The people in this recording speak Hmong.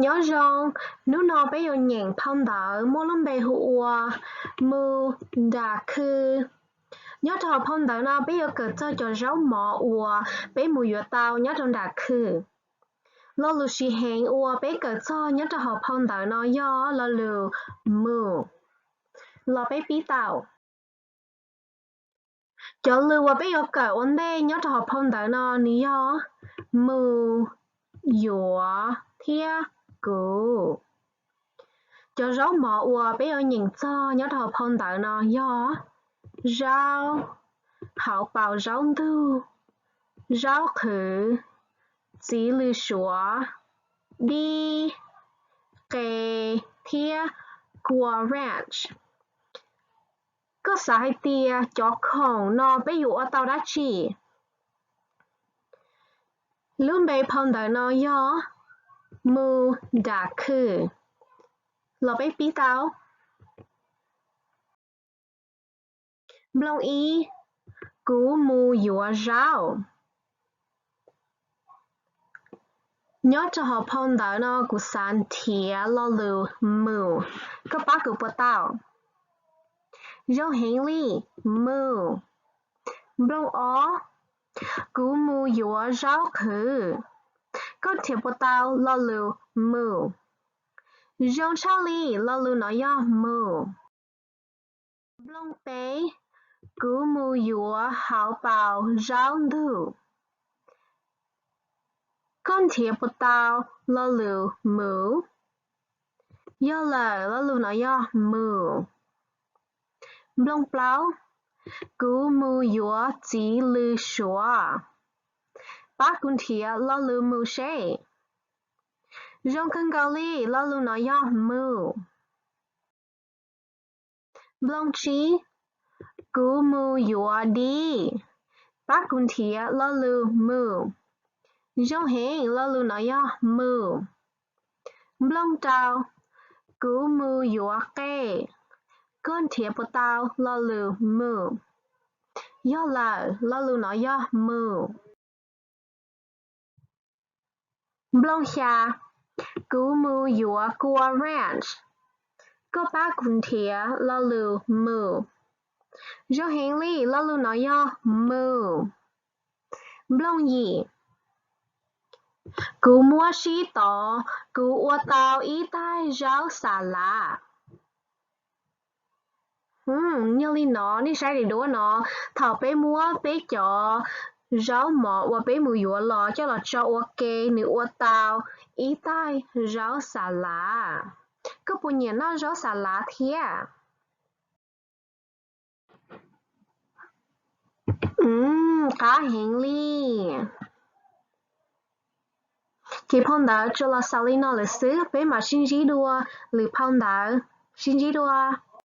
Nyob zoo, hnub no peb yuav nyeem phau ntawv muaj lub npe hu ua Mus Nram Khw. Nyob rau hauv phau ntawv no peb yuav kawm txog cov zaub mov uas peb mus yuav tau nyob rau nram khw. Lo lus siv heev uas peb kawm txog nyob rau hauv phau ntawv no yog lo lus mus. Los peb pib tau. Cov lus uas peb yuav kawm ua ntej nyob rau hauv phau ntawv no nws yog mus, yuav thiab kuv. Cov zaub mov uas peb yuav nyeem txog nyob rau hauv phau ntawv no yog zaub, hauv paus zaub ntug, zaub qhwv, txiv lws suav, dib, qe thiab kua ranch. Koj xav hais tias cov khoom no peb yuav ua tau dab tsi? Lub npe phau ntawv no yog mus nram khw. Los peb pib tau. Nplooj ib, kuv mus yuav zaub. Nyob rau hauv phau ntawv no kuv xav nrhiav lo lus mus, koj pab kuv puas tau? Zoo heev li, mus. Nplooj ob, kuv mus yuav zaub qhwv. Koj nrhiav puas tau lo lus mus? Zoo tshaj li, lo lus no yog mus. Nplooj peb, kuv mus yuav hauv paus zaub ntug. Koj nrhiav puas tau lo lus mus? Yog lawm, lo lus no yog mus. Nplooj plaub, kuv mus yuav txiv lws suav. Pab kuv nrhiav lo lus mus seb. Zoo kawg nkaus li, lo lus no yog mus. Nplooj tsib, kuv mus yuav dib. Pab kuv nrhiav lo lus mus. Zoo heev, lo lus no yog mus. Nplooj rau, kuv mus yuav qe. Koj nrhiav puas tau lo lus mus? Yog lawm, lo lus no yog mus. Nplooj xya, kuv mus yuav kua ranch. Koj pab kuv nrhiav lo lus mus. Zoo heev li, lo lus no yog mus. Nplooj yim, kuv muab sib tov, kuv ua tau ib taig zaub xas lav. Yog li no, nej saib daim duab no, thaum peb muab peb cov zaub mov uas peb mus yuav los coj los tso ua ke, nws ua tau ib taig zaub xas lav. Koj puas nyiam noj zaub xas lav thiab? Qab heev li. Ces phau ntawv tsuas los xaus li no lawm xwb, peb mam sib ntsib dua lwm phau ntawv. Sib ntsib dua.